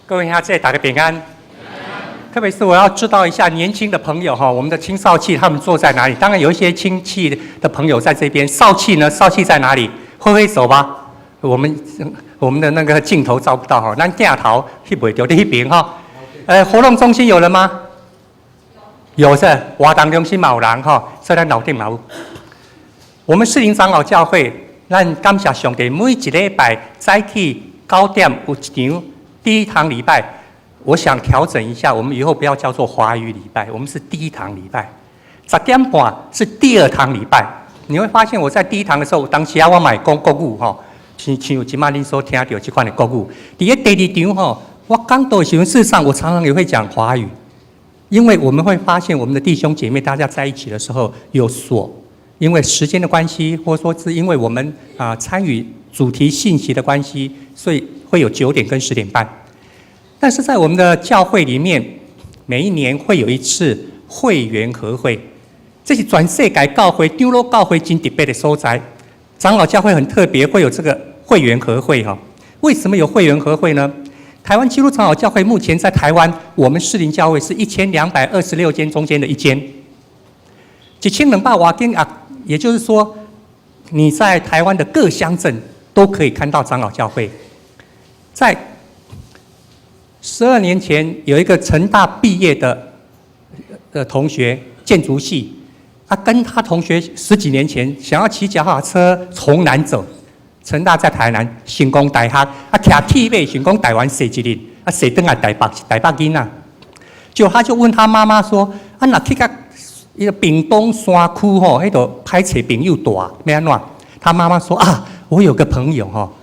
各位兄弟，大家平安。特別是我要知道一下年輕的朋友哈，我們的青少契他們坐在哪裡？當然有一些青契的朋友在這邊，少契呢？少契在哪裡？揮揮手吧。我們的那個鏡頭照不到哈，咱鏡頭翕袂著，佇彼邊哈。活動中心有人嗎？有是，活動中心嘛有人哈，所以咱樓頂嘛有。我們士林長老教會，咱感謝上帝，每一禮拜早起9點有一場第一堂禮拜。我想調整一下，我們以後不要叫做華語禮拜，我們是第一堂禮拜。10點半是第二堂禮拜。你會發現我在第一堂的時候，當時啊我嘛會講國語吼，像這擺恁所聽著這款的國語。佇咧第二場吼，我講道的時陣，事實上我常常也會講華語，因為我們會發現我們的弟兄姐妹大家在一起的時候有所，因為時間的關係，或者說是因為我們啊參與主題信息的關係，所以會有9點跟10點半。但是在我們的教會裡面，每一年會有一次會員合會，這是全世界教會長老教會真特別的所在。長老教會很特別，會有這個會員合會哈。為什麼有會員合會呢？台灣基督長老教會目前在台灣，我們士林教會是1226間中間的一間，1200外間啊，也就是說，你在台灣的各鄉鎮都可以看到長老教會。在12年前，有一個成大畢業的同學，建築系，他跟他同學十幾年前想要騎腳踏車從南走，成大在台南，成功大學，啊，騎鐵馬想講台灣踅一日，啊，踅轉來台北，台北囡仔，就他就問他媽媽說：啊，若去到伊個屏東山區吼，彼度歹揣朋友蹛，欲按怎？他媽媽說：啊，我有個朋友吼，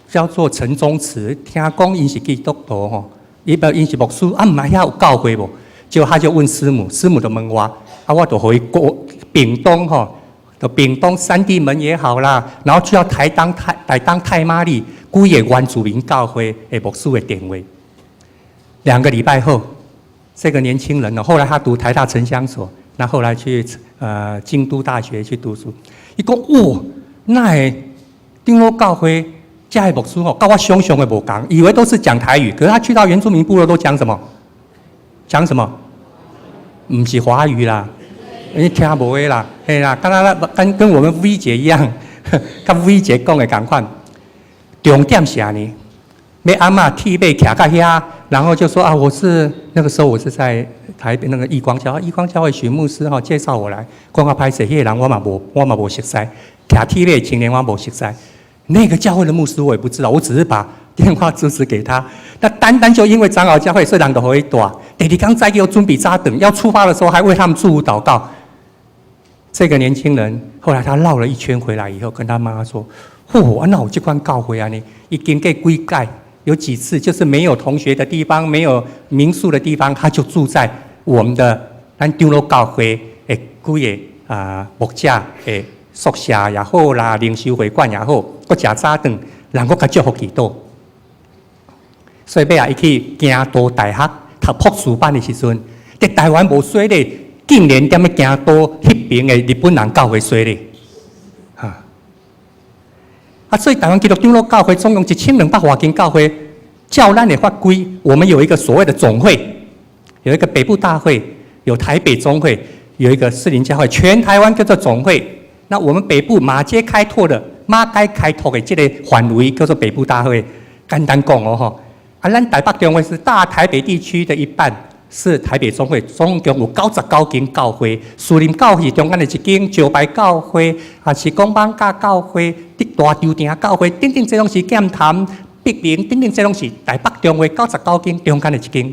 叫做陳宗慈，聽講𪜶是基督徒吼，伊無𪜶是牧師，啊，毋知遐有教會無？結果他就問師母，師母就問我，啊，我就予伊過屏東吼，就屏東三地門也好啦，然後去到台東太麻里，幾個原住民教會的牧師的電話。2個禮拜後，這個年輕人呢，後來他讀台大城鄉所，那後來去京都大學去讀書。伊講，哇，哪會長老教會遮的牧師吼，佮我想像的無仝，以為都是講台語，可是他去到原住民部落都講什麼？講什麼？毋是華語啦，你聽無的啦，嘿啦，敢若跟我們 V 姐一樣，佮 V 姐講的仝款。重點是按呢，欲按怎鐵馬騎到遐，然後就說啊，我是那個時候我是在台北那個義光教會，義光教會許牧師哈介紹我來，講較歹勢，彼個人我嘛無熟似，騎鐵馬青年我無熟似。那個教會的牧師我也不知道，我只是把電話支持給他。那單單就因為長老教會，所以人就予伊帶。第二天再給我準備早頓，要出發的時候還為他們祝福禱告。這個年輕人後來他繞了一圈回來以後，跟他媽媽說：“嚯，那有這款教會按呢，伊經過幾屆，有幾次就是沒有同學的地方，沒有民宿的地方，他就住在我們的咱長老教會的幾個啊牧者的宿舍也好啦，靈修會館也好，閣食早頓，人閣較祝福祈禱。所以尾仔伊去京都大學讀博士班的時陣，佇台灣無洗禮，竟然踮咧京都彼爿的日本人教會洗禮，哈！啊，所以台灣基督長老教會總共1200外間教會，照咱的法規，我們有一個所謂的總會，有一個北部大會，有台北總會，有一個士林教會，全台灣叫做總會。那我們北部馬偕開拓的馬偕開拓的這個範圍叫做北部大會。簡單講哦吼，啊，咱台北中會是大台北地區的一半，是台北總會，總共有99間教會，士林教會中間的一間，石牌教會，抑是講艋舺教會，大稻埕教會，等等，這攏是劍潭、碧林等等，這攏是台北中會99間中間的一間。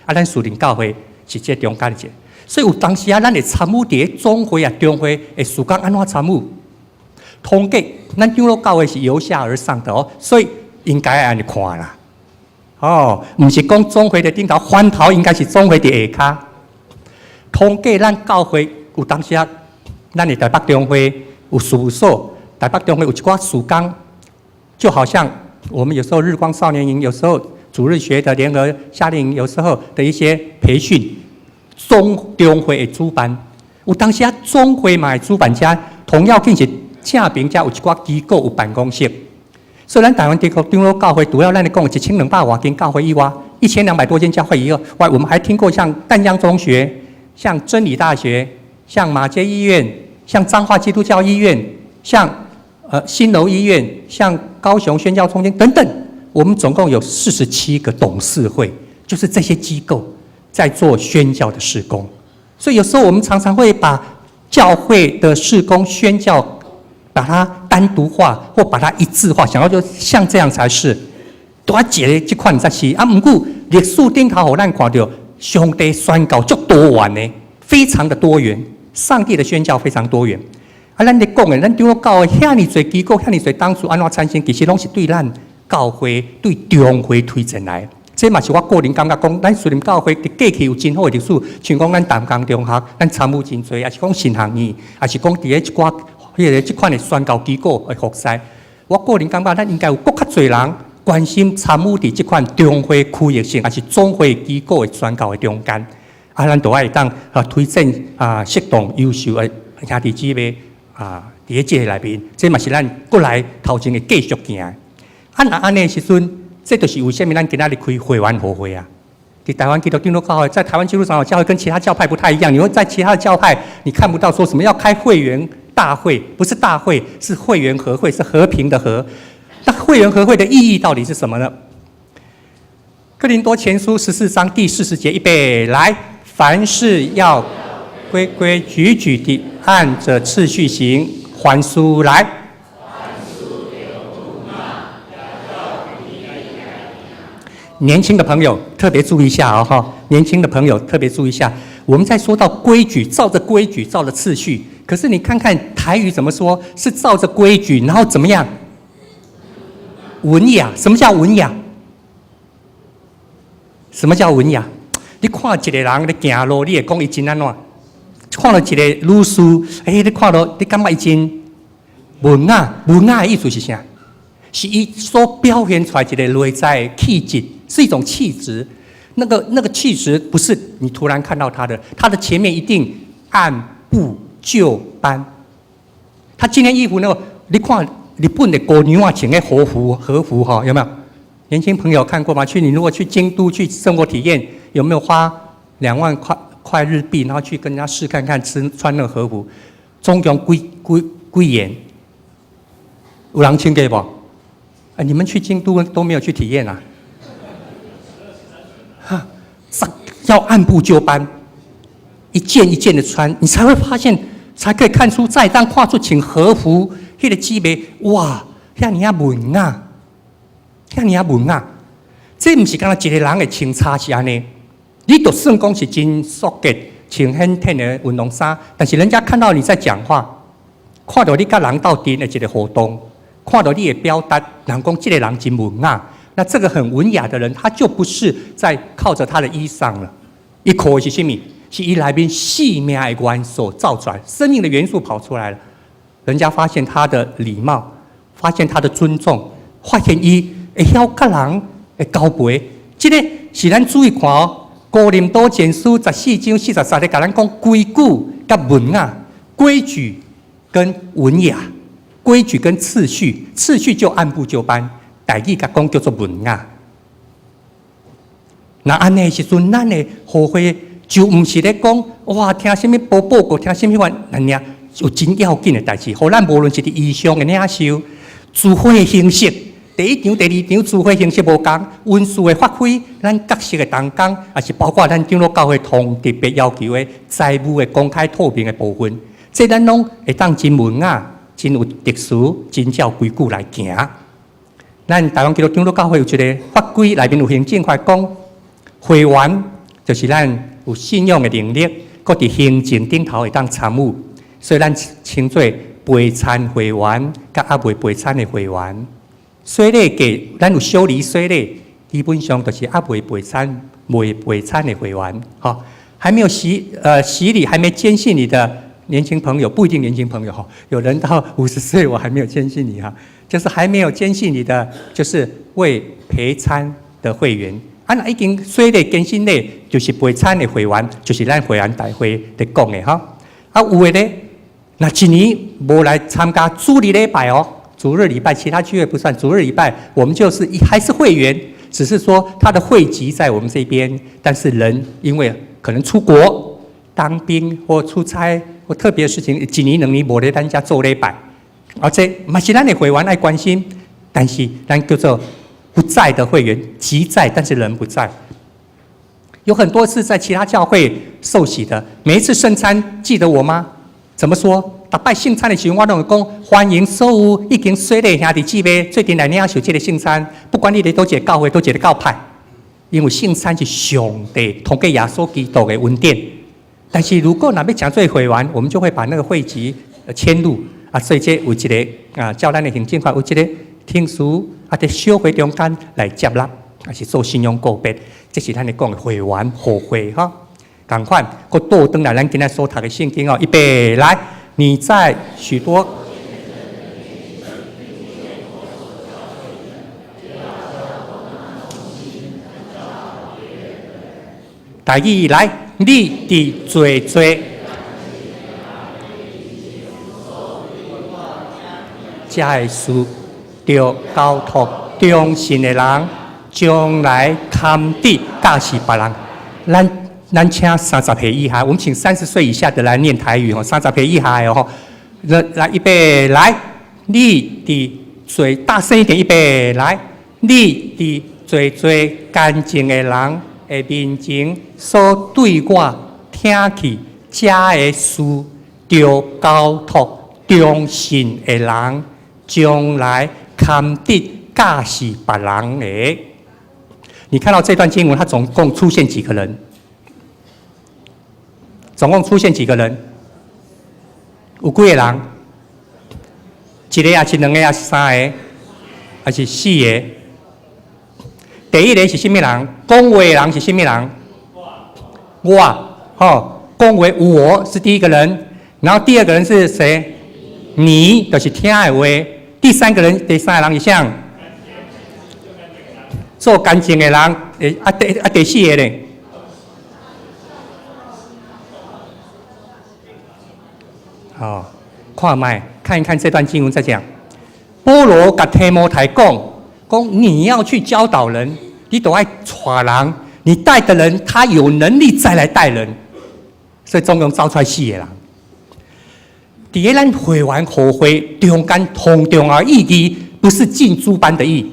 啊，咱士林教會是這中間的一個，所以有當時啊，咱會參與佇咧總會啊、中會的事工按怎參與？統計，咱長老教會是由下而上的哦，所以應該按呢看啦。哦，毋是講總會佇頂頭，番頭應該是總會佇下跤。統計咱教會有當時啊，咱的台北中會有事務所，台北中會有一寡事工，就好像我們有時候日光少年營，有時候主日學的聯合夏令營，有時候的一些培訓，總中會會主辦，有當時啊，總會嘛會主辦遮，同樣緊是正爿遮有一寡機構有辦公室。所以咱台灣基督長老教會，除了咱咧講一千兩百外間教會以外，1200多間教會以外，我們還聽過像淡江中學、像真理大學、像馬偕醫院、像彰化基督教醫院、像新樓醫院、像高雄宣教中心等等，我們總共有47個董事會，就是這些機構在做宣教的事工。所以有時候我們常常會把教會的事工宣教，把它單獨化或把它一致化，想要就像這樣才是。拄啊一个這款才是啊，毋過歷史頂頭予咱看著，上帝宣教足多元的，非常的多元。上帝的宣教非常多元。啊，咱咧講的，咱長老教會遐爾濟機構，遐爾濟董事按怎產生，其實攏是對咱教會、對中會推薦來。這嘛是我個人感覺講，咱樹林教會佇過去有真好的歷史，像講咱淡江中學，咱參與真濟，抑是講神學院，抑是講佇咧一寡彼个這款的宣教機構的服侍。我個人感覺，咱應該有閣較濟人關心參與佇這款中會區域性，抑是總會機構的宣教的中間。啊，咱都愛會當啊推薦啊適當優秀的兄弟姊妹啊，佇咧這个內面，這嘛是咱閣來頭前會繼續行。啊，若按呢時陣，這就是為啥物咱今仔日開會員和會啊？佇台灣基督長老教會，在台灣基督長老教會跟其他教派不太一樣。你會在其他的教派，你看不到說什麼要開會員大會，不是大會，是會員和會，是和平的和。那會員和會的意義到底是什麼呢？哥林多前書14章第40節，預備來，凡事要規規矩矩地按着次序行，還書來。年輕的朋友特別注意一下哦，哈！年輕的朋友特別注意一下，我們在說到規矩，照着規矩，照着次序。可是你看看台語怎麼說？是照着規矩，然後怎麼樣？文雅。什麼叫文雅？什麼叫文雅？你看一個人咧行路，你會講伊真按怎？看著一個女士，欸，你看著你感覺伊真文雅。文雅的意思是啥？是伊所表現出來一個內在氣質。是一種氣質，那個氣質不是你突然看到他的，他的前面一定按部就班。他今天衣服那個，你看日本的姑娘仔穿的和服和服哈，有沒有？年輕朋友看過嗎？去你如果去京都去生活體驗，有沒有花2萬塊日幣，然後去跟人家試看看吃穿那個和服，總共幾幾幾元？有人穿過無？啊，你們去京都都沒有去體驗啊？哈，要按部就班，一件一件的穿，你才會發現，才可以看出，在當看出穿和服，彼個姊妹，哇，遐爾仔文雅，遐爾仔文雅，這毋是干焦一個人的穿插是按呢，你就算講是真素潔，穿很挺的運動衫，但是人家看到你在講話，看著你佮人鬥陣的一個互動，看著你的表達，人講這個人真文雅。那這個很文雅的人，他就不是在靠着他的衣裳了。伊靠的是啥物？是伊內面生命的元素造出來，生命的元素跑出來了。人家發現他的禮貌，發現他的尊重，發現伊會曉佮人會交陪。這個是咱注意看哦。哥林多前書14章43節，共咱講規矩佮文雅，規矩跟文雅，規矩跟次序，次序就按部就班。台語共講叫做文雅。若按呢時陣，咱的和會就毋是咧講哇，聽啥物報報告，聽啥物話，爾有真要緊的代誌。予咱無論是佇異象的領受、聚會形式，第一場、第二場聚會形式無仝，恩賜的發揮，咱角色的同工，抑是包括咱長老教會同特別要求的財務的公開透明的部分，這咱攏會當真文雅、真有秩序、真照規矩來行。咱台灣基督長老教會有一個法規，內面有行政法講，會員就是咱有信仰的能力，閣佇行政頂頭會當參與，所以咱稱做陪餐會員，佮猶未陪餐的會員。洗禮過，咱有小禮洗禮，基本上就是猶未陪餐、未陪餐的會員。吼，還沒有洗禮，還沒堅信禮的年輕朋友，不一定年輕朋友哈，有人到50歲，我還沒有堅信禮哈。就是還沒有堅信禮的，就是未陪餐的會員。啊，若已經洗禮堅信禮，就是陪餐的會員，就是咱會員大會咧講的哈。啊，有的咧，若一年無來參加主日禮拜哦，主日禮拜其他聚會不算，主日禮拜我們就是還是會員，只是說他的會籍在我們這邊，但是人因為可能出國、當兵或出差或特別的事情，一年兩年無咧咱遮做禮拜，而且嘛是咱的會員愛關心，但是咱叫做不在的會員，籍在，但是人不在。有很多次在其他教會受洗的，每一次聖餐記得我嗎？怎麼說？逐擺聖餐的時陣，我攏會講歡迎所有已經洗禮兄弟姊妹做陣來領受這個聖餐。不管你佇佗一个教會，佗一个教派，因為聖餐是上帝通過耶穌基督的恩典。但是如果若欲成做會員，我們就會把那個會籍遷入啊，所以這有一個啊，照咱的行政法有一個聽書啊，佇小會中間來接納，還是做信仰告別，這是咱咧講的會員互惠哈。仝款，閣倒轉來，咱今仔所讀的聖經哦，預備來，你在許多台語來，你佇濟濟，遮的事，著交託忠信的人，將來堪得教示別人。咱請30歲以下，我們請30歲以下的來念台語哦，30歲以下的哦，來來預備來，你佇濟大聲一點，預備來，你佇濟濟乾淨的人的面前所對我聽去遮的事，著交託忠信的人，將來堪得教示別人的。你看到這段經文，它總共出現幾個人？總共出現幾個人？有幾個人？一個還是兩個，還是三個，還是四個？第一個是啥物人？講話的人是啥物人？我，吼，講話我是第一個人，然後第二個人是誰？你，就是聽的話。第三個人，第三個人是啥？做乾淨的人，欸啊第啊第四個咧？好，看覓，看一看這段經文在講，保羅共提摩太講，講你要去教導人，你都愛帶人，你帶的人他有能力再來帶人，所以總共走出來四個人。佇咱會員互惠中間，同重要意義，不是浸豬班的意，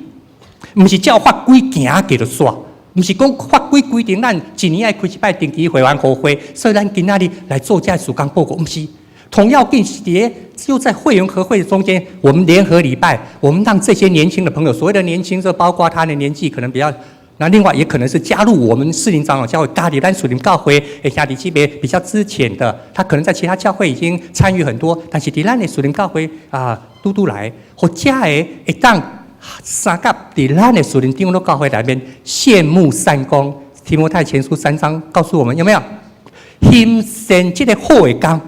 毋是照法規行過就煞，毋是講法規規定咱一年愛開一擺定期會員互惠，所以咱今仔日來做這事工報告，毋是。同要緊是佇就在會員和會的中間，我們聯合禮拜，我們讓這些年輕的朋友，所謂的年輕，就包括他的年紀可能比較，那另外也可能是加入我們士林長老教會，加入咱士林教會的兄弟姊妹比較資淺的，他可能在其他教會已經參與很多，但是佇咱的士林教會啊，拄拄來，予遮的會當相佮佇咱的士林長老教會內面羨慕善工。提摩太前書三章告訴我們有沒有？行善這個好的工。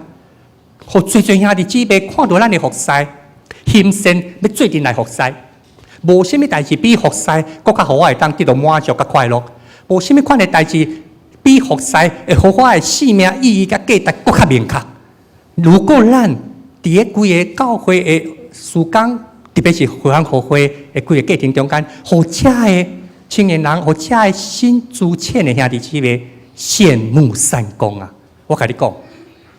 予濟濟兄弟姊妹看著咱的服侍，行善欲做陣來服侍，無啥物代誌比服侍閣較予我會當得到滿足佮快樂，無啥物款的代誌比服侍會予我的生命意義佮價值閣較明確。如果咱佇咧規个教會的事工，特別是會員互惠的規个過程中間，予遮的青年人，予遮的新資淺的兄弟姊妹羨慕善工啊！我共你講。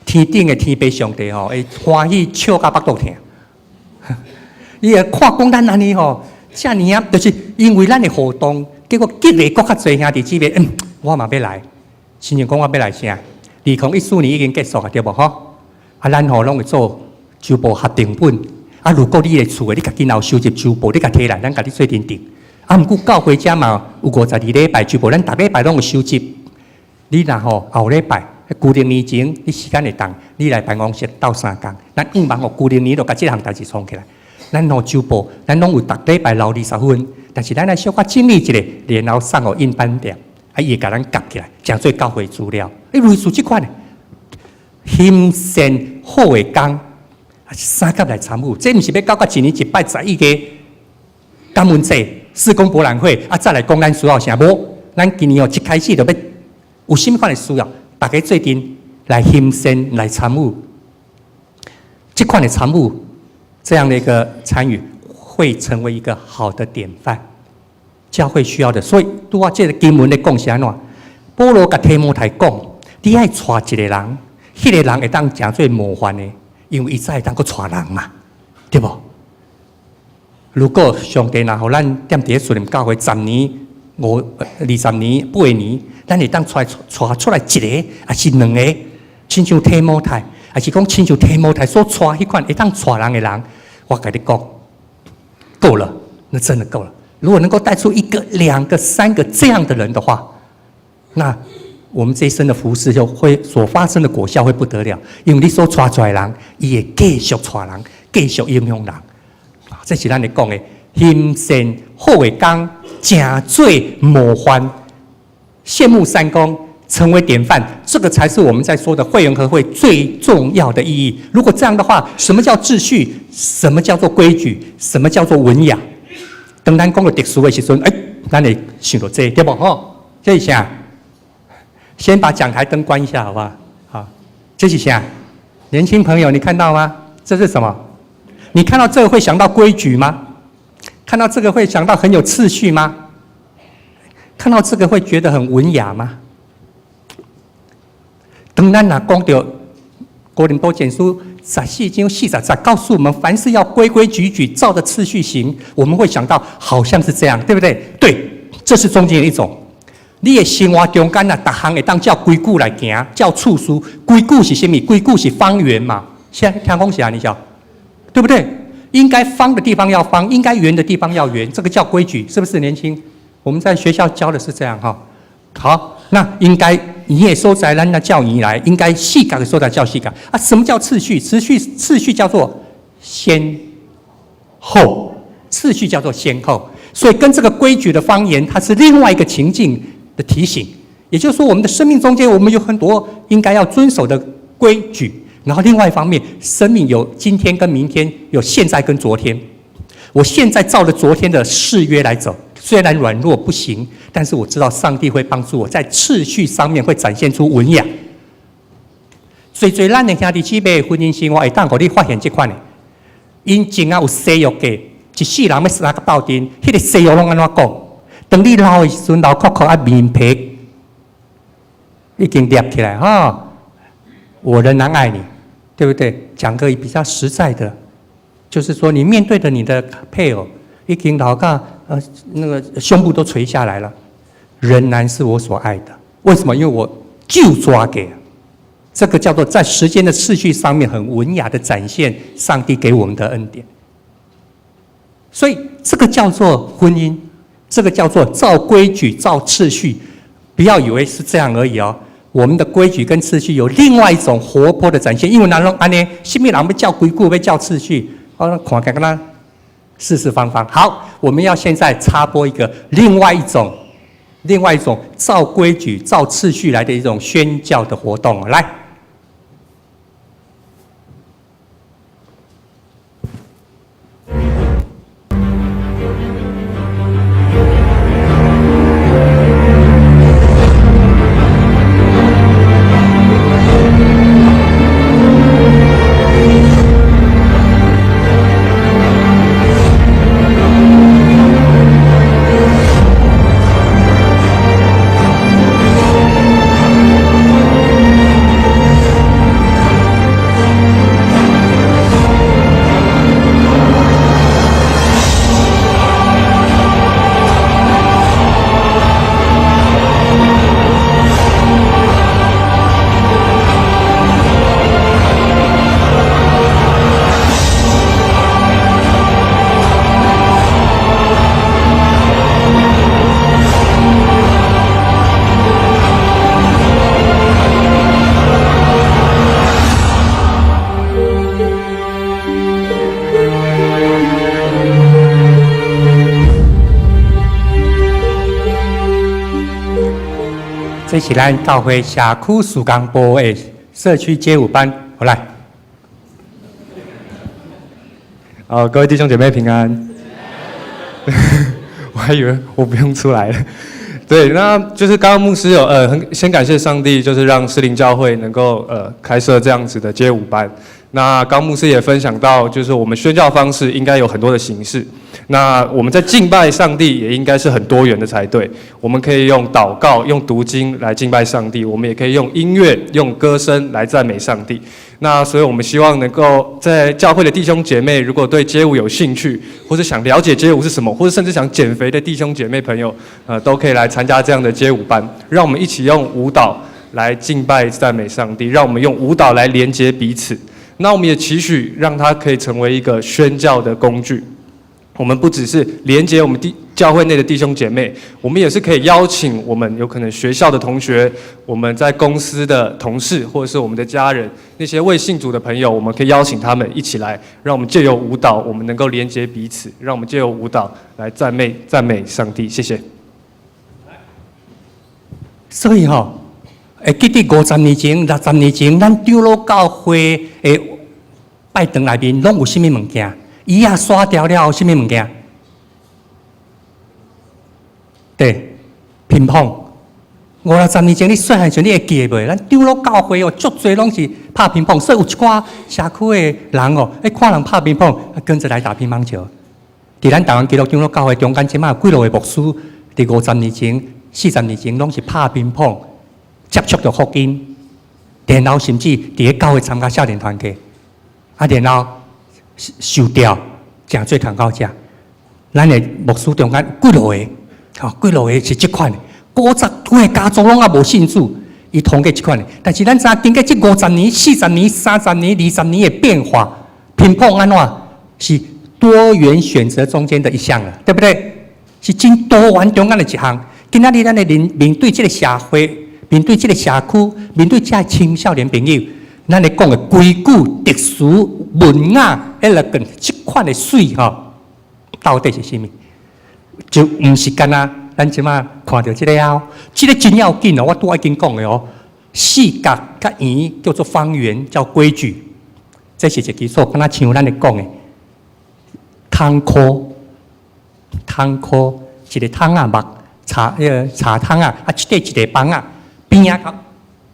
天頂的天父上帝吼，會歡喜笑甲腹肚疼。伊會看講咱按呢吼，遮爾啊，就是因為咱的活動，結果激勵閣較濟兄弟姊妹，我嘛欲來。親像講我欲來啥？2014年已經結束啊，對無吼？啊，咱吼攏會做週報合訂本。啊，如果你佇厝的，你家己若有收集週報，你共提來，咱共你做陣訂。啊，毋過教會遮嘛有52禮拜週報，咱逐禮拜攏有收集。你若吼後禮拜，舊曆年前，你時間會當，你來辦公室鬥相共，咱向望予舊曆年就共這項代誌創起來。咱吼週報，咱攏有逐禮拜留20分，但是咱愛小可整理一下，然後送予印版店，啊，伊會共咱夾起來，成做教會資料。欸，類似這款的，行善好的工，相佮來參與，這毋是欲搞到一年一擺11月感恩節、事工博覽會，啊，再來講咱需要啥？無，咱今年哦一開始就欲有啥物款的需要？大家做陣來行善來參與，這款的參與，這樣的一個參與，會成為一個好的典範。教會需要的，所以拄仔這個經文咧講是按怎？保羅共提摩太講，你愛帶一個人，彼個人會當成做模範的，因為伊才會當閣帶人嘛，對無？如果上帝若予咱踮佇咧樹林教會十年、五20年、8年，咱會當帶出來一個，抑是兩個，親像提摩太，抑是講親像提摩太所帶彼款會當帶人的人，我共你講，夠了，那真的夠了。如果能夠帶出一個、兩個、三個這樣的人的話，那我們這一生的服事就會所發生的果效會不得了，因為你所帶出來的人，伊會繼續帶人，繼續影響人。這是咱咧講的，行善好的工，成做模範，羨慕三公，成為典範，這個才是我們在說的會員和會最重要的意義。如果這樣的話，什麼叫秩序？什麼叫做規矩？什麼叫做文雅？當咱講到特殊的時陣，欸，咱會想到這個，對無？吼，這是啥？先把講台燈關一下，好不好？好，這是啥？年輕朋友，你看到嗎？這是什麼？你看到這個會想到規矩嗎？看到這個會想到很有次序嗎？看到這個會覺得很文雅嗎？當咱若講到哥林多前書14章40節，告訴我們凡事要規規矩矩，照着次序行。我們會想到好像是這樣，對不對？對，這是中間的一種。你的生活中間啊，逐項會當照規矩來行，照次序。規矩是啥物？規矩是方圓嘛？現在聽講是按呢，對不對？應該方的地方要方，應該圓的地方要圓，這個叫規矩，是不是？年輕，我們在學校教的是這樣哈。好，那應該你也所在，咱那叫你來，應該四角的所在叫四角啊。什麼叫次序？次序叫做先後，次序叫做先後。所以跟這個規矩的方圓，它是另外一個情境的提醒。也就是說，我們的生命中間，我們有很多應該要遵守的規矩。然後另外一方面，生命有今天跟明天，有現在跟昨天。我現在照着昨天的誓約來走，雖然軟弱不行，但是我知道上帝會幫助我在次序上面會展現出文雅。濟濟咱的兄弟姊妹婚姻生活會當予你發現這款的，𪜶前仔有誓約過，一世人欲相佮鬥陣，彼個誓約攏按怎講？當你老的時陣，老殼殼啊面皮已經裂起來哈，我仍然愛你，對不對？講個比較實在的，就是說你面對的你的配偶已經老到那個胸部都垂下來了，仍然是我所愛的。為什麼？因為我就抓給，這個叫做在時間的次序上面很文雅的展現上帝給我們的恩典。所以這個叫做婚姻，這個叫做照規矩、照次序，不要以為是這樣而已哦。我們的規矩跟次序有另外一種活潑的展現，因為咱攏按呢，啥物人欲照規矩，欲照次序，我看起來敢若四四方方。好，我們要現在插播一個另外一種照規矩、照次序來的一種宣教的活動，來。這是咱教會社區事工部的社區街舞班，好來。好，各位弟兄姐妹平安。我還以為我不用出來了。對，那就是剛剛牧師有很先感謝上帝，就是讓士林教會能夠開設這樣子的街舞班。那剛牧師也分享到，就是我們宣教方式應該有很多的形式。那我們在敬拜上帝也應該是很多元的才對。我們可以用禱告、用讀經來敬拜上帝，我們也可以用音樂、用歌聲來讚美上帝。那所以我們希望能夠在教會的弟兄姐妹，如果對街舞有興趣，或者想了解街舞是什麼，或者甚至想減肥的弟兄姐妹朋友，都可以來參加這樣的街舞班。讓我們一起用舞蹈來敬拜讚美上帝，讓我們用舞蹈來連接彼此。那我們也期許讓它可以成為一個宣教的工具。我們不只是連接我們教會內的弟兄姐妹，我們也是可以邀請我們有可能學校的同學、我們在公司的同事，或者是我們的家人，那些未信主的朋友，我們可以邀請他們一起來，讓我們借由舞蹈，我們能夠連接彼此，讓我們借由舞蹈來讚美上帝。謝謝。所以吼，會記得50年前、60年前，咱長老教會的拜堂內面攏有啥物物件？椅仔刷掉了後，啥物物件？對，乒乓。五六十年前你細漢時，你會記得袂？咱長老教會哦，足濟攏是拍乒乓，所以有一寡社區的人哦，欸，看人拍乒乓，跟著來打乒乓球。佇咱台灣基督長老教會中間，這馬有幾落個牧師，佇50年前、40年前攏是拍乒乓，接觸著福音，然後甚至佇咧教會參加少年團契，啊，然後受召成做傳教者。咱的牧師中間幾落個，吼，幾落個是這款的。古早規個家族攏猶無信主，伊通過這款的。但是咱知影經過這五十年、四十年、30年、20年的變化，乒乓按怎是多元選擇中間的一項了，對不對？是真多元中間的一項。今仔日咱的面對這個社會，面對這個社區，面對這青少年朋友，咱咧講的規矩、特殊、文雅、elegant 這款的媠吼，到底是啥物？就毋是干焦咱這馬看著這个哦，這个真要緊哦，我拄仔已經講的哦，四角佮圓叫做方圓，叫規矩，這是一個基礎，敢若像咱咧講的，窗箍，窗箍，一个窗仔木，柴彼个柴窗仔，啊，一塊一塊枋仔，邊仔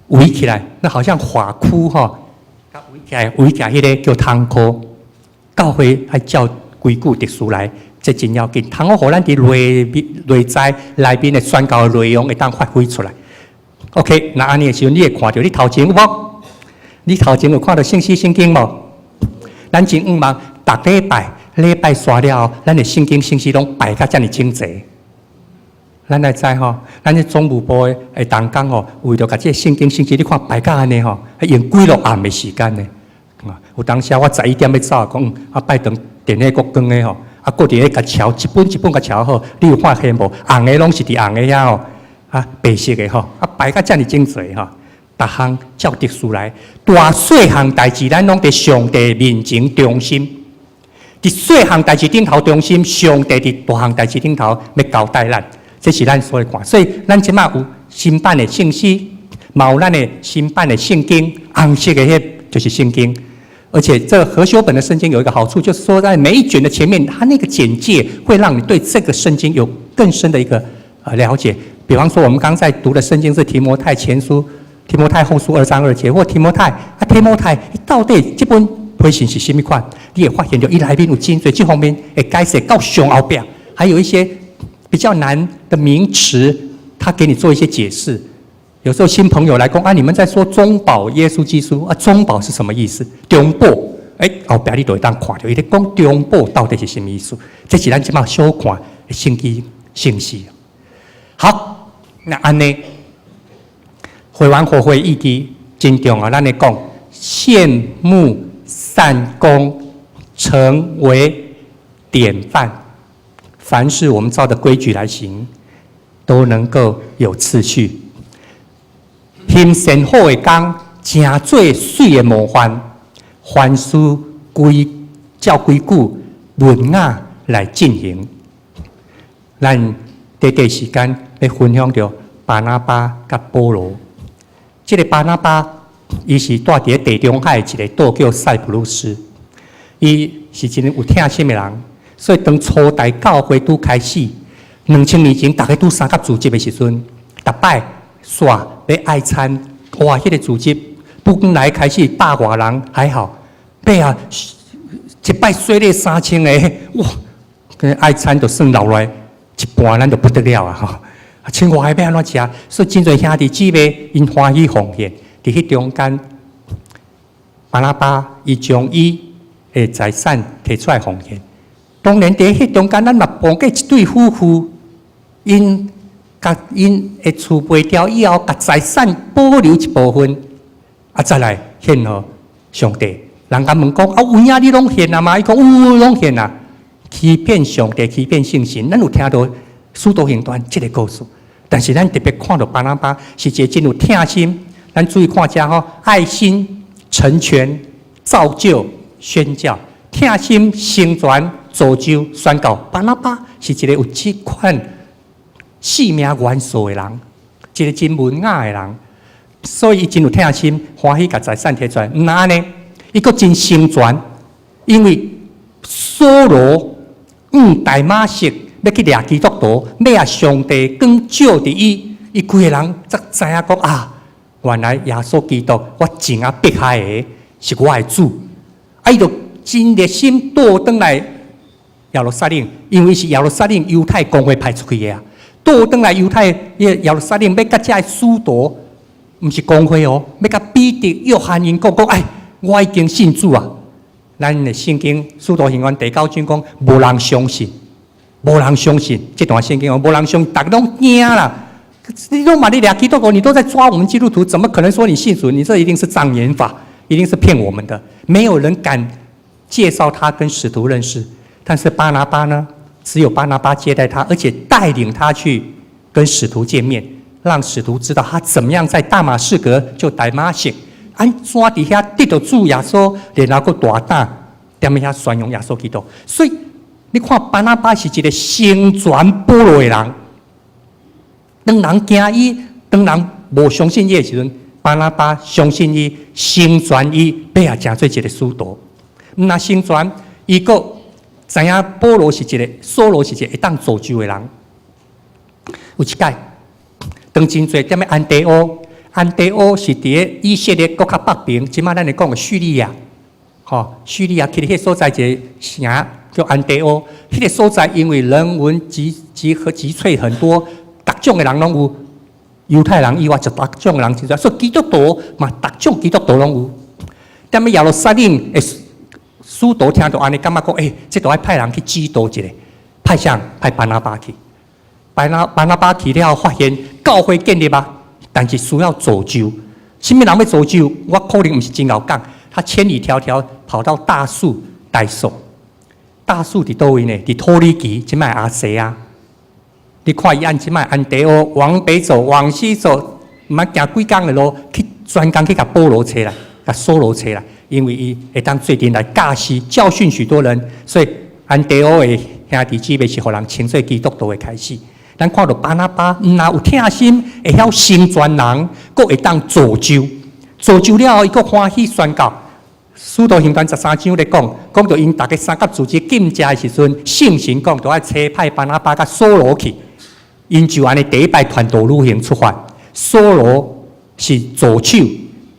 共圍起來，那好像髮箍吼，共圍起來，圍起來，彼个叫窗箍。教會愛照規矩秩序來，這真要緊。通好予咱佇內面內在內面的宣教的內容會當發揮出來。OK，那按呢的時陣，你會看著你頭前有無？你頭前有看著聖詩聖經無？咱真向望，逐禮拜禮拜煞了後，咱的聖經聖詩攏擺甲遮爾整齊。咱來知吼，咱這總務部的同工吼，為著共這个聖經聖詩，你看擺甲按呢吼，用幾落暗的時間呢。啊，有當時我11點欲走，講啊拜堂電火閣關的吼，啊閣佇咧共抄一本一本共抄好，你有發現無？紅的攏是佇紅的遐吼，啊白色的吼，啊擺甲遮爾整齊吼，逐項照秩序來，大細項代誌咱攏佇上帝面前中心。佇細項代誌頂頭中心，上帝佇大項代誌頂頭欲交代咱，這是咱所看。所以咱這馬有新版的聖詩，嘛有咱的新版的聖經，紅色的彼就是聖經。而且這個和修本的聖經有一個好處，就是說在每一卷的前面，它那個簡介會讓你對這個聖經有更深的一個了解。比方說，我們剛才讀的聖經是提摩太前書、提摩太後書2章2節，或提摩太啊，提摩太到底這本批信是啥物款？你會發現著伊內面有真濟這方面的解釋，到上後壁還有一些比較難的名詞，他給你做一些解釋。有時候新朋友來講啊，你們在說中保耶穌基督啊，中保是什麼意思？中保，欸，後壁你就會當看著，伊咧講中保到底是啥物意思？這是咱這馬小看的聖經聖詩。好，那按呢，會員互惠議題真重要，咱咧講羨慕善工，成為典範。凡事我們照著規矩來行，都能夠有次序。行善好的工，成做媠的模範。凡事規照規矩文雅來進行。咱短短時間欲分享著巴拿巴佮保羅。這个巴拿巴，伊是蹛佇咧地中海一个島叫塞浦路斯，伊是一个有疼心的人，所以當初代教會拄開始，2000年前，逐家拄相佮組織的時陣，逐擺煞欲愛餐，哇！彼个組織本來開始百外人還好，尾仔一擺洗禮3000個，哇！愛餐就算留來一半，咱就不得了啊！吼，千外個欲按怎食？所以真濟兄弟姊妹𪜶歡喜奉獻，佇彼中間，巴拿巴伊將伊的財產提出來奉獻。當然，佇彼中間，咱嘛碰過一對夫婦，𪜶共𪜶的厝賣掉以後，共財產保留一部分，啊，再來獻予上帝。人共問講啊，有影你攏獻啊嗎？伊講有，攏獻啊。欺騙上帝，欺騙聖神。咱有聽著使徒行傳這个故事，但是咱特別看著巴拿巴是一个真有疼心。咱注意看遮吼，愛心成全造就宣教，疼心成全造就宣教。巴拿巴是一个有這款生命元素的人，一个真文雅的人，所以伊真有疼心，歡喜共財產提出來。毋但按呢，伊閣真成全，因為掃羅往大馬色欲去掠基督徒，尾仔上帝光照佇伊，伊規个人才知影講啊，原來耶穌基督我前仔迫害的是我的主，啊，伊就真熱心倒轉來耶路撒冷，因為是耶路撒冷猶太公會派出去的啊，倒轉來猶太耶路撒冷欲共這个使徒，毋是公會哦，欲共彼得、約翰𪜶講講，哎，我已經信主啊。咱的聖經使徒行傳第九章講，無人相信，無人相信這段聖經哦，無人相信，逐家攏驚啦。你都嘛咧掠基督徒，你都在抓我們基督徒，怎麼可能說你信主？你這一定是障眼法，一定是騙我們的。沒有人敢介紹他跟使徒認識。但是巴拿巴呢？只有巴拿巴接待他，而且帶領他去跟使徒見面，讓使徒知道他怎麼樣在大馬士革就大馬色，按怎佇遐得著主耶穌，然後閣大膽踮遐宣揚耶穌基督。所以你看巴拿巴是一個成全保羅的人。當人驚伊，當人無相信伊的時陣，巴拿巴相信伊，成全伊，尾仔成做一個使徒。毋但成全，伊閣知影保羅是一個，掃羅是一個會當造就的人。有一擺，當真濟踮咧安提阿，安提阿是佇咧以色列閣較北邊，這擺咱會講的敘利亞，吼，敘利亞去彼个所在一个城叫安提阿，彼个所在因為人文集集合集萃很多，逐種的人攏有，猶太人以外，就逐種的人真濟，所以基督徒嘛，逐種基督徒攏有。踮咧耶路撒冷的使徒聽著按呢，感覺講，欸，這著愛派人去指導一下，派誰？派巴拿巴去。巴拿巴去了後，發現教會建立啊，但是需要造就。啥物人欲造就？我可能毋是真𠢕講。他千里迢迢跑到大數、大數，大數佇佗位呢？佇土耳其，這擺亞細亞。你看伊按這擺安提阿往北走，往西走，毋捌行幾工的路，去專工去共保羅揣來，共掃羅揣來，因為伊會當做陣來教示、教訓許多人，所以安提阿的兄弟姊妹是予人稱做基督徒的開始。咱看著巴拿巴，毋但有疼心，會曉成全人，閣會當造就，造就了後，伊閣歡喜宣教。使徒行傳13章咧講，講著𪜶逐家三甲組織禁食的時陣，聖神講，著愛差派巴拿巴佮掃羅去。𪜶就按呢第一擺傳道旅行出發，掃羅是助手，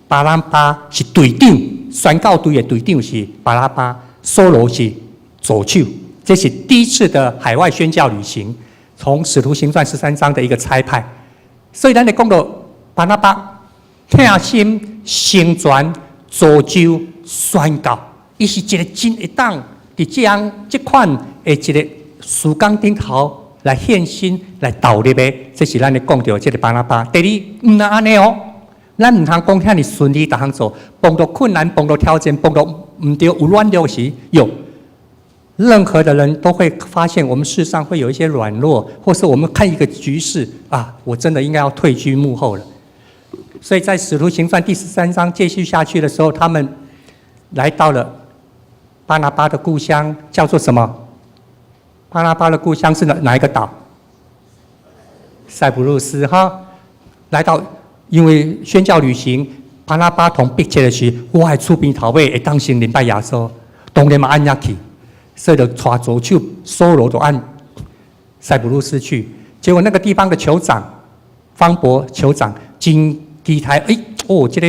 巴拿巴是隊長，宣教隊的隊長是巴拿巴，掃羅是助手。這是第一次的海外宣教旅行，從使徒行傳13章的一個差派。所以咱咧講著巴拿巴疼心成全造就宣教，伊是一個真會當佇這樣這款的一個事工頂頭來獻身來投入的，這是咱咧講著這个巴拿巴。第二，毋但按呢哦，咱毋通講遐爾順利，逐項做，碰著困難、碰著挑戰、碰著毋對、有軟弱時，有任何的人都會發現，我們世上會有一些軟弱，或是我們看一個局勢啊，我真的應該要退居幕後了。所以在使徒行傳第13章繼續下去的時候，他們來到了巴拿巴的故鄉，叫做什麼？巴拿巴的故鄉是哪一個島？塞浦路斯哈。來到，因為宣教旅行，巴拿巴同迫切的是，我的厝邊頭尾會當先認捌耶穌，當然嘛按遐去，所以就帶助手掃羅就按塞浦路斯去。結果那個地方的酋長方伯酋長真期待，欸，哦，這个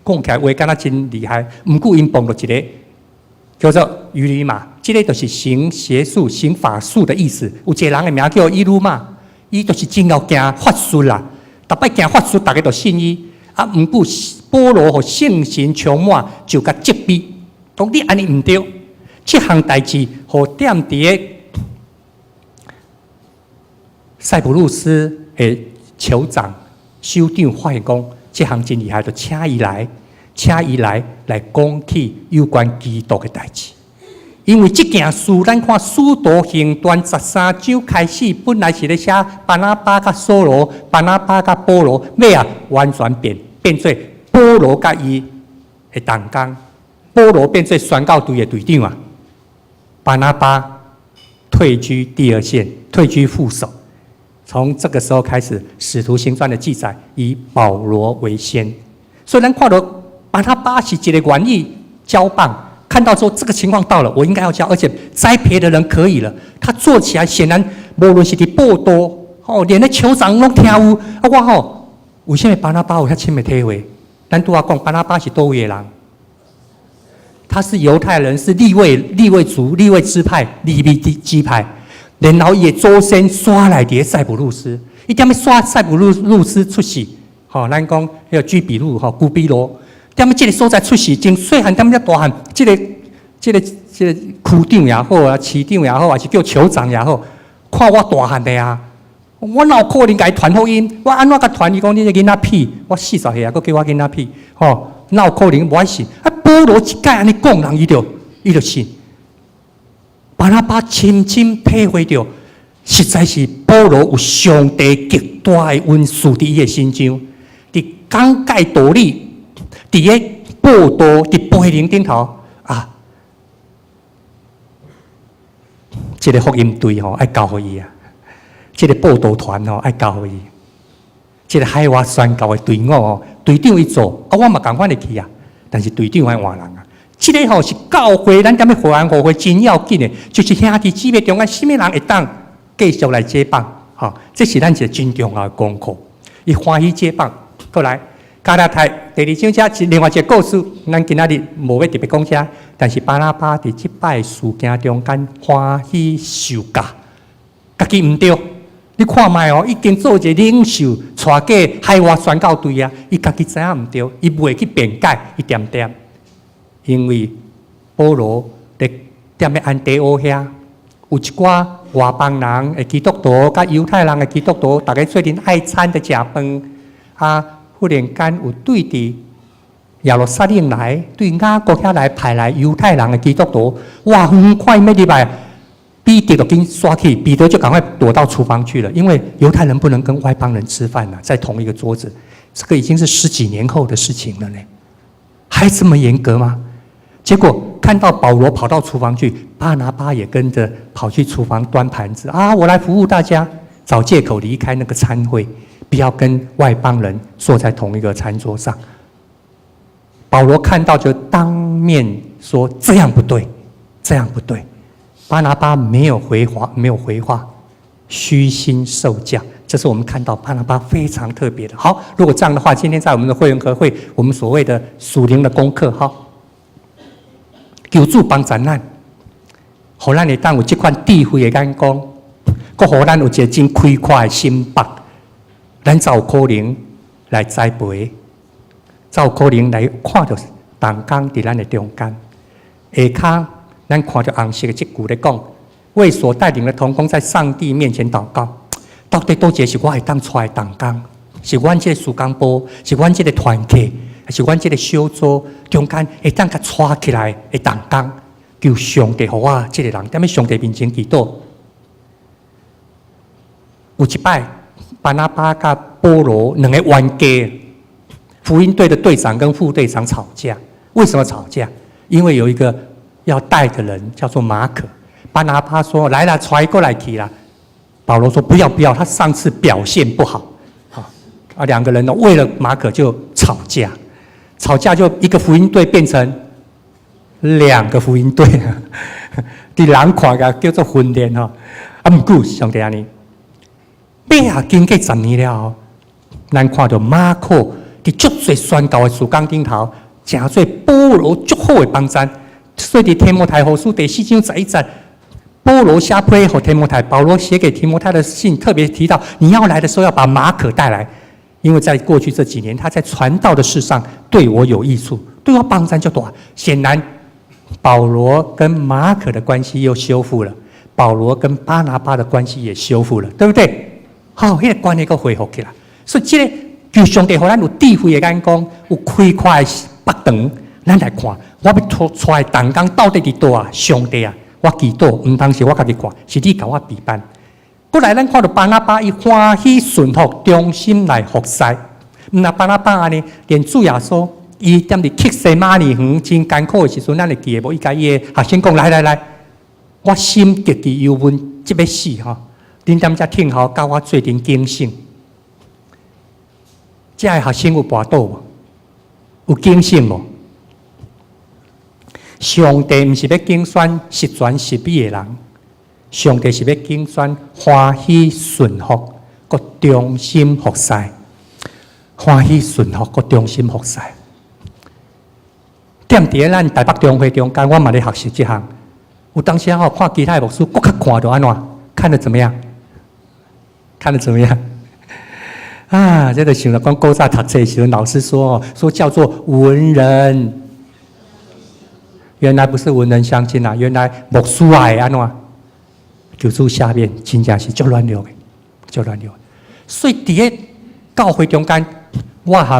講起來話敢若真厲害，毋過𪜶碰著一个叫做以呂馬，這个就是行邪術、行法術的意思。有一个人的名叫以呂馬，伊就是真𠢕行法術啦。逐擺行法術，逐家都信伊。啊，毋過保羅予聖神充滿，就共責備，講你按呢毋對。這項代誌，予踮佇个塞浦路斯的酋長、首長發現講，這項真厲害，就請伊來，請伊來來講起有關基督的代誌。因為這件事，咱看《使徒行傳》13章開始，本來是咧寫巴拿巴佮掃羅，巴拿巴佮保羅，尾仔完全變變做保羅佮伊的同工，保羅變做宣教隊的隊長啊，巴拿巴退居第二線，退居副手。從這個時候開始，《使徒行傳》的記載以保羅為先，所以咱看到巴拿巴是一個願意交棒。看到說這個情況到了，我應該要交，而且栽培的人可以了，他做起來顯然無論是佇報道，哦，連咧酋長攏聽有。啊，我吼，為啥物巴拿巴有遐深的體會？咱拄仔講巴拿巴是佗位的人？他是猶太人，是利未利未族、利未支派、利未支派。然後伊的祖先徙來佇塞浦路斯，伊踮咧徙塞浦路斯出世，吼，咱講彼个居比路，吼，居比羅。踮咧這个所在出世，從細漢踮遮大漢，這个區長也好啊，市長也好，還是叫酋長也好，看我大漢的啊，我哪有可能共伊傳福音？我按怎共傳？伊講你這囡仔屁，我40歲啊，閣叫我囡仔屁，吼，哪有可能無愛信？啊，保羅一擺按呢講，人伊就信。巴拿巴深深體會著，實在是保羅有上帝極大的恩賜佇伊的身上，佇講解道理，佇个報道，佇培靈頂頭啊，這个福音隊吼愛交予伊啊，這个報道團吼愛交予伊，這个海外宣教的隊伍吼，隊長伊做，啊我嘛仝款會去啊，但是隊長愛換人啊。這个吼是教會，咱踮咧華安護會真要緊的，就是兄弟姊妹中間，啥物人會當繼續來接棒，吼，這是咱一个真重要的功課。伊歡喜接棒，過來。加拉太第二章遮是另外一個故事，咱今仔日無欲特別講遮，但是巴拿巴佇這擺事件中間歡喜受教，家己毋對，你看覓哦，已經做一個領袖，帶過海外宣教隊啊，伊家己知影毋對，伊袂去辯解，伊恬恬，因為保羅佇踮咧安提阿遐，有一寡外邦人的基督徒，佮猶太人的基督徒，逐家做陣愛餐佇食飯啊。忽然間有對佇耶路撒冷來，對雅各遐來派來猶太人的基督徒，哇！遠看伊欲入來，彼得就緊煞去，彼得就趕快躲到廚房去了，因為猶太人不能跟外邦人吃飯吶，在同一個桌子，這個已經是十幾年後的事情了呢，還這麼嚴格嗎？結果看到保羅跑到廚房去，巴拿巴也跟着跑去廚房端盤子啊，我來服務大家，找借口離開那個餐會。不要跟外邦人坐在同一個餐桌上。保羅看到就當面說：“這樣不對，這樣不對。”巴拿巴沒有回話，沒有回話，虛心受教。這是我們看到巴拿巴非常特別的。好，如果這樣的話，今天在我們的會員和會，我們所謂的屬靈的功課，哈，求主幫助咱，予咱會當有這款智慧的眼光，閣予咱有一個真開闊的心腹。咱才有可能來栽培，才有可能來看著同工佇咱的中間。下跤，咱看著紅色的這句咧講，為所帶領的同工在上帝面前禱告，到底佗一个是我會當帶的同工，是阮這个事工部，是阮這个團契，還是阮這个小組中間會當共帶起來的同工？求上帝予我這個人，踮咧上帝面前祈禱。有一擺，巴拿巴佮保羅兩個冤家，福音隊的隊長跟副隊長吵架。為什麼吵架？因為有一個要帶的人叫做馬可。巴拿巴說：“來啦，帶過來去啦。”保羅說：“不要不要，他上次表現不好。”啊，兩個人呢，為了馬可就吵架，吵架就一個福音隊變成兩個福音隊，佇人看個叫做分裂吼。啊，毋過上帝按呢，尾仔經過10年了後，咱看著馬可佇足濟宣教的事工頂頭，成做保羅足好的幫贊，所以佇提摩太後書第四章十一節，保羅寫批予提摩太，保羅寫給提摩太的信特別提到，你要來的時候要把馬可帶來，因為在過去這幾年他在傳道的事上對我有益處，對我幫助就大。顯然，保羅跟馬可的關係又修復了，保羅跟巴拿巴的關係也修復了，對不對？好，彼個關係閣恢復起來。所以這個求上帝予咱有智慧的眼光，有開闊的腹腸，咱來看，我欲帶的同工到底佇佗啊？上帝啊，我祈禱，毋通是我家己看，是你共我備辦。過來，咱看著巴拿巴伊歡喜順服，忠心來服侍。毋若巴拿巴按呢，連主耶穌伊踮佇客西馬尼園真艱苦的時陣，咱會記得無？伊共伊的學生講：來來來，我心極其憂悶，這欲死吼！恁踮遮聽候，佮我做陣警醒。這个學生有跋倒無？有警醒無？上帝毋是欲揀選十全十美的人，上帝是欲揀選歡喜順服、閣忠心服侍。歡喜順服、閣忠心服侍。踮佇咧咱台北中會中間，我嘛咧學習這項。有當時吼看其他的牧師，閣較看著按怎？看得怎麼樣？看得怎麼樣？啊，這個想著講古早讀冊的時陣，老師說哦，說叫做文人。原來不是文人相輕啊，原來牧師會按怎？求主赦免，真正是足軟弱的，足軟弱。所以佇咧教會中間，我和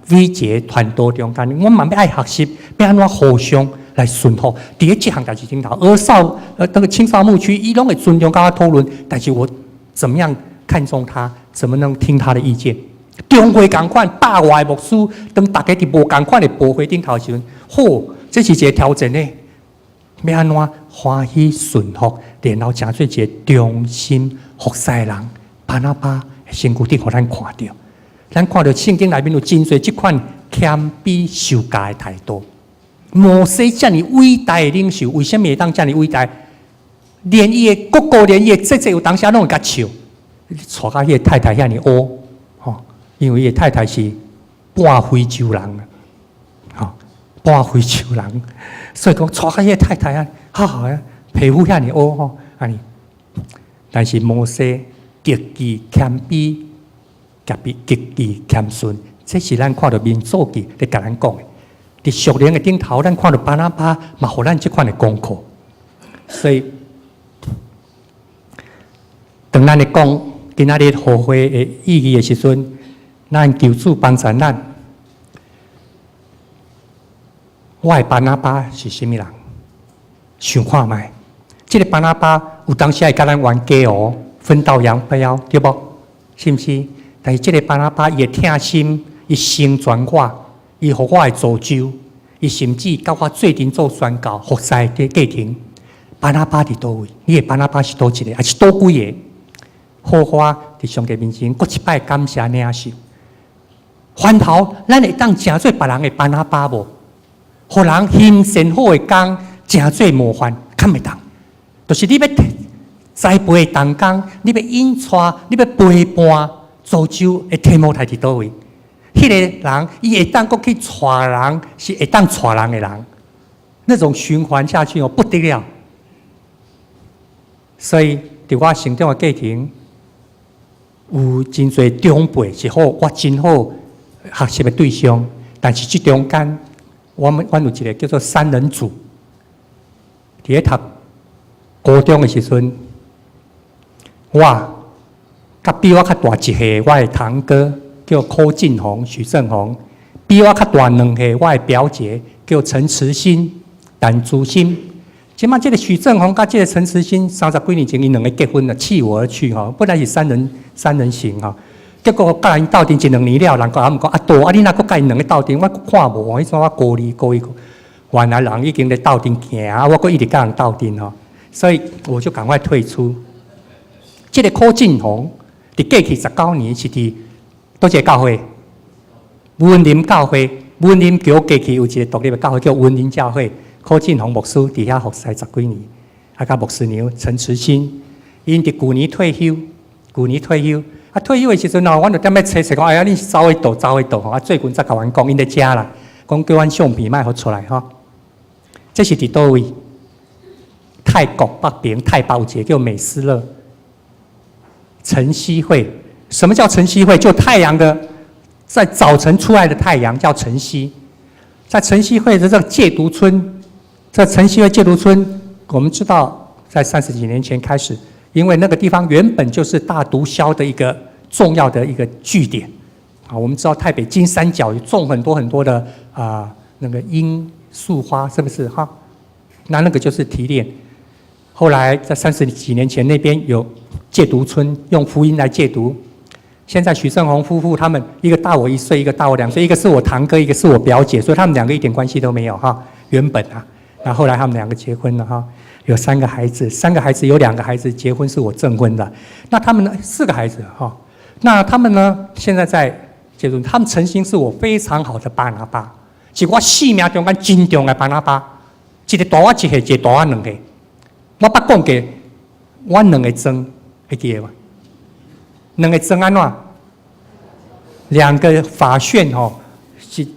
偉傑團隊中間，我嘛欲愛學習，欲按怎互相來順服。佇咧這項代誌頂頭，兒少那個青少牧區，伊攏會尊重佮我討論，但是我怎麼樣看重他，怎麼能聽他的意見？中會仝款，百外牧師，當大家佇無仝款的部會頂頭時陣，好，這是一個挑戰呢。欲按怎歡喜順服，然後成做一個忠心服侍的人，巴拿巴身軀頂予咱看著，咱看著聖經內面有真濟這款謙卑受教的態度。摩西遮爾偉大的領袖，為啥物會當遮爾偉大？連伊的哥哥，連伊的姐姐，有當時攏會共笑，娶甲彼個太太遐爾烏，吼，因為伊的太太是半非洲人，吼，半非洲人，所以講娶甲彼個太太啊，哈哈，皮膚遐爾烏吼，按呢。但是摩西極其謙卑，特別極其謙遜，這是咱看著民數記咧共咱講的。佇屬靈的頂頭，咱看著巴拿巴嘛，予咱這款的功課。所以，當咱咧講今仔日聚會的意義的時陣，咱求主幫助咱。我的巴拿巴是啥物人？想看覓？這個巴拿巴有當時會共咱冤家哦，分道揚鑣，對無？是毋是？但是這個巴拿巴伊會疼心，伊成全我，伊予我會造就，伊甚至佮我做陣做宣教服侍的過程。巴拿巴佇佗位？你的巴拿巴是佗一個，抑是佗幾個？好我佇上帝面前，閣一擺感謝領受。反頭，咱會當成做別人的巴拿巴無？予人行善好的工，成做模範，敢會當？就是你欲栽培的同工，你欲引帶，你欲陪伴，造就的提摩太佇佗位？彼個人，伊會當閣去帶人，是會當帶人的人，那種循環下去哦，不得了。所以，佇我成長的過程，有真濟長輩是好，我真好學習的對象。但是這中間，我們阮有一個叫做三人組。佇咧讀高中的時陣，我佮比我較大一歲，我的堂哥叫柯進宏、許正宏；比我較大兩歲，我的表姐叫陳慈心、陳慈心。這擺這個許正宏佮這個陳慈心三十幾年前，𪜶兩个結婚了，棄我而去吼。本來是三人行吼，結果佮𪜶鬥陣一兩年了，人閣講阿多啊，你若閣佮𪜶兩个鬥陣，我看無，彼陣我高二高一，原來人已經咧鬥陣行，我閣一直佮人鬥陣吼，所以我就趕快退出。這個柯進宏佇過去19年是佇佗一个教會？雲林教會，雲林橋過去有一個獨立的教會叫雲林教會。柯進宏牧師佇遐服侍十幾年，啊，佮牧師娘陳慈心，𪜶佇舊年退休，舊年退休，啊，退休的時陣吼，阮就踮咧揣揣講，哎呀，你走去佗，走去佗吼，啊，最近才共阮講，𪜶佇遮啦，講叫阮相片莫予出來吼。這是佇佗位？泰國北邊泰寶節叫美斯樂晨曦會。什麼叫晨曦會？就太陽的在早晨出來的太陽叫晨曦。在晨曦會的這個戒毒村，在晨曦會戒毒村，我們知道在三十幾年前開始，因為那個地方原本就是大毒梟的一個重要的一個據點。啊，我們知道泰北金三角種很多很多的啊那個罌粟花，是不是哈？那個就是提煉。後來在三十幾年前，那邊有戒毒村，用福音來戒毒。現在許勝宏夫婦他們一個大我1歲，一個大我2歲，一個是我堂哥，一個是我表姐，所以他們兩個一點關係都沒有哈。原本啊，那後來他們兩個結婚了哈，有三個孩子，三個孩子有兩個孩子結婚是我證婚的。那他們呢，四個孩子哈，那他們呢現在在戒毒，他們曾經是我非常好的巴拿巴，是我生命中間真重要的巴拿巴，一個大我一歲，一個大我2歲。我捌講過，我兩个妝會記得無？兩个妝按怎？兩個髮旋吼是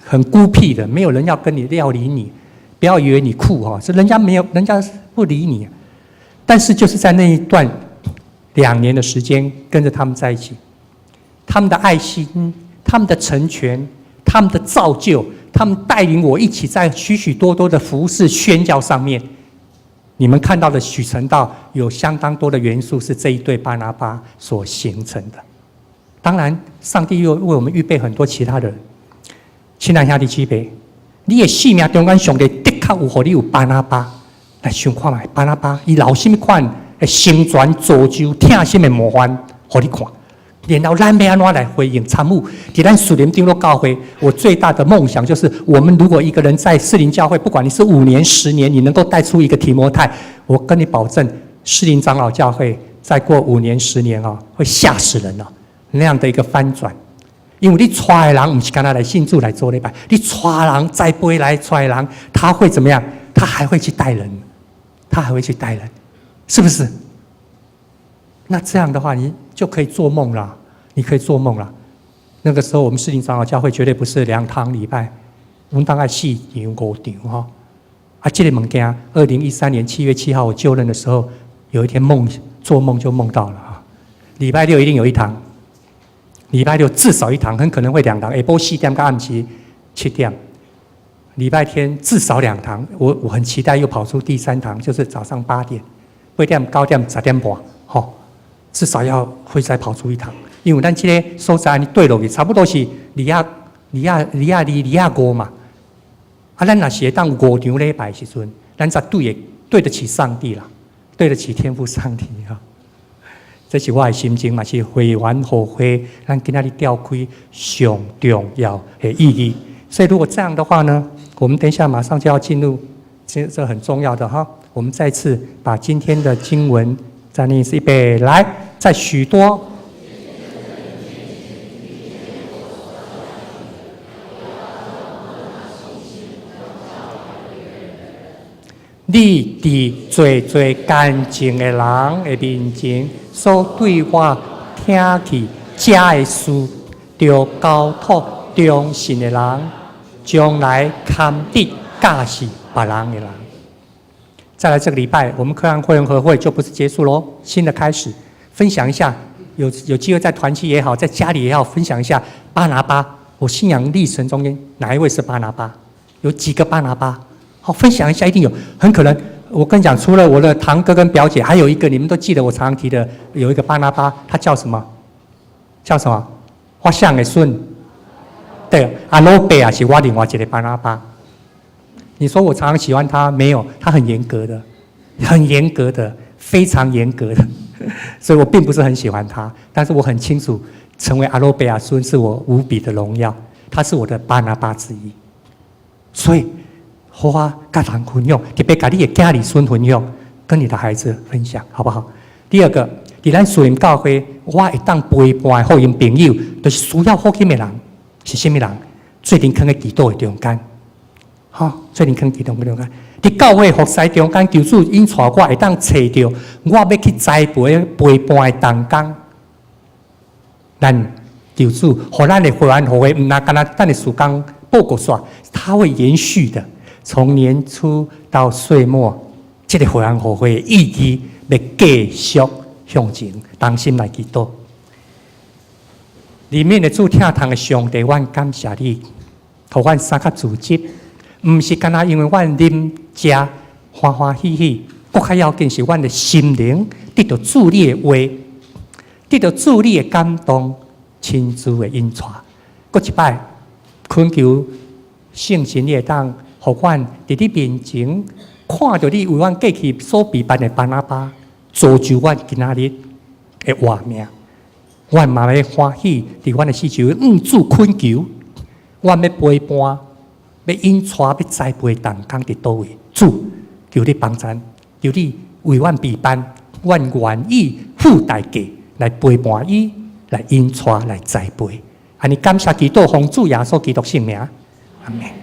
很孤僻的，沒有人要跟你料理你。不要以為你酷哈，是人家沒有，人家不理你。但是就是在那一段2年的時間，跟着他們在一起，他們的愛心、他們的成全、他們的造就，他們帶領我一起在許許多多的服事宣教上面。你們看到的許成道有相當多的元素是這一對巴拿巴所形成的。當然，上帝又為我們預備很多其他的人。親愛兄弟姊妹，你的生命中間上帝的確有予你有巴拿巴來想看覓，巴拿巴伊留啥物款的成全造就疼心的模範，予你看。然後咱欲按怎來回應參與？佇咱士林長老教會，我最大的夢想就是，我們如果一個人在士林教會，不管你是5年、10年，你能夠帶出一個提摩太，我跟你保證，士林長老教會再過5年、十年啊，會嚇死人了，那樣的一個翻轉。因為你帶的人毋是干焦來信主來做禮拜，你帶人栽培來帶人，他會怎麼樣？他還會去帶人，他還會去帶人，是不是？那這樣的話，你就可以做夢了，你可以做夢了。那個時候，我們士林長老教會絕對不是兩堂禮拜，我們大概四場五場哈。啊，這個物件，2013年7月7號我就任的時候，有一天夢做夢就夢到了啊。禮拜六一定有一堂，禮拜六至少一堂，很可能會兩堂，下晡4點到暗時7點。禮拜天至少兩堂，我很期待又跑出第三堂，就是早上8點、8點、9點、10點半，吼。至少要會再跑出一堂，因為咱這個所在按呢對落去，差不多是二啊二啊二啊二二啊五嘛。啊，咱若是會當有五場禮拜的時陣，咱才對得起上帝啦，對得起天父上帝哈。這是我的心情嘛，是會員互會，咱今仔日召開上重要的意義。所以如果這樣的話呢，我們等一下馬上就要進入這很重要的哈。我們再次把今天的經文再念一次，預備來，在許多。你佇濟濟乾淨的人的面前，所對我聽去這的事，著交託忠信的人，將來堪得教示別人的人。再來這個禮拜，我們克安會員合會就不是結束嘍，新的開始，分享一下，有機會在團契也好，在家裡也好，分享一下巴拿巴。我信仰歷程中間哪一位是巴拿巴？有幾個巴拿巴？好，分享一下，一定有。很可能，我跟你講，除了我的堂哥跟表姐，還有一個你們都記得，我常常提的，有一個巴拿巴，他叫什麼？叫什麼？我想的孫。對，阿羅伯啊，是我另外一個巴拿巴。你說我常常喜歡他，沒有，他很嚴格的，很嚴格的，非常嚴格的，所以我並不是很喜歡他。但是我很清楚，成為阿羅伯亞孫是我無比的榮耀，他是我的巴拿巴之一。所以。好啊，佮人分享，特別佮你的囝兒孫分享，跟你的孩子分享，好不好？第二個，佇咱士林教會，我會當陪伴的福音朋友，就是需要福音的人，是啥物人？做陣囥佇祈禱的中間，吼，做陣囥祈禱的中間。佇教會服侍中間，求主引帶我會當揣著，我欲去栽培陪伴的同工。咱求主，予咱的會員會，毋但干焦等下事工報告煞，它會延續的。從年初到歲末，這个惠安和會的意義欲繼續向前，同心來祈禱。憐憫的主，疼痛的上帝，阮感謝你，予阮三較組織，毋是干焦因為阮啉食歡歡喜喜，閣較要緊是阮的心靈得著主你的話，得著主你的感動，親自的引帶。閣一擺，懇求聖神你會當，予阮佇你面前看著你為阮過去所備辦的巴拿巴，造就阮今仔日的活命。阮嘛欲歡喜，佇阮的四周，向主懇求，阮欲陪伴，欲引帶，欲栽培同工佇佗位？主，求你幫贊，求你為阮備辦，阮願意付代價來陪伴伊，來引帶，來栽培。按呢感謝基督，奉主耶穌基督聖名，阿門。